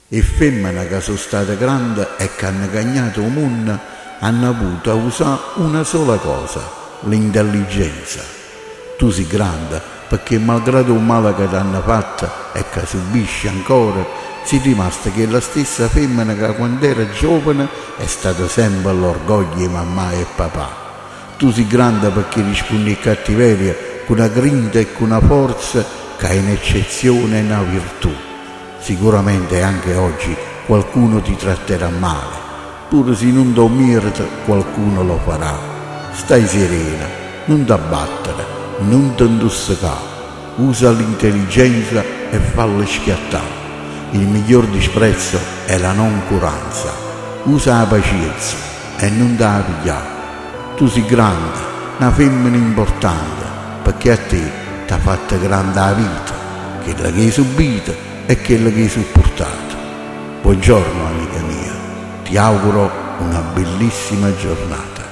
E femmene ca so' state grande e che hanno cagnato 'o munno hanno avuto 'a usà una sola cosa, l'intelligenza. Tu si' grande pecché malgrado 'o male ca t'hanno fatto e ca subisci ancora, si' rimasta chella stessa femmena ca quand'era giovane è stata sempe l'orgoglio 'e mammà e papà. Tu si' grande pecché rispunni 'e cattiveria cu na grinta e cu na forza ca è n'eccezione e na virtù. Sicuramente anche oggi qualcuno ti tratterà male, pure si nun t' 'o mierete qualcuno lo farà. Stai serena, nun t'abbattere, nun te 'ntussecà, usa l'intelligenza e falle schiattà. Il miglior disprezzo è la noncuranza, usa 'a pacienza e nun t' 'a piglià. Tu si' grande, na femmena importante, pecché a te t'ha fatto grande 'a vita, chella che 'e subito e chella che 'e suppurtato. Buongiorno amica mia, ti auguro una bellissima giornata.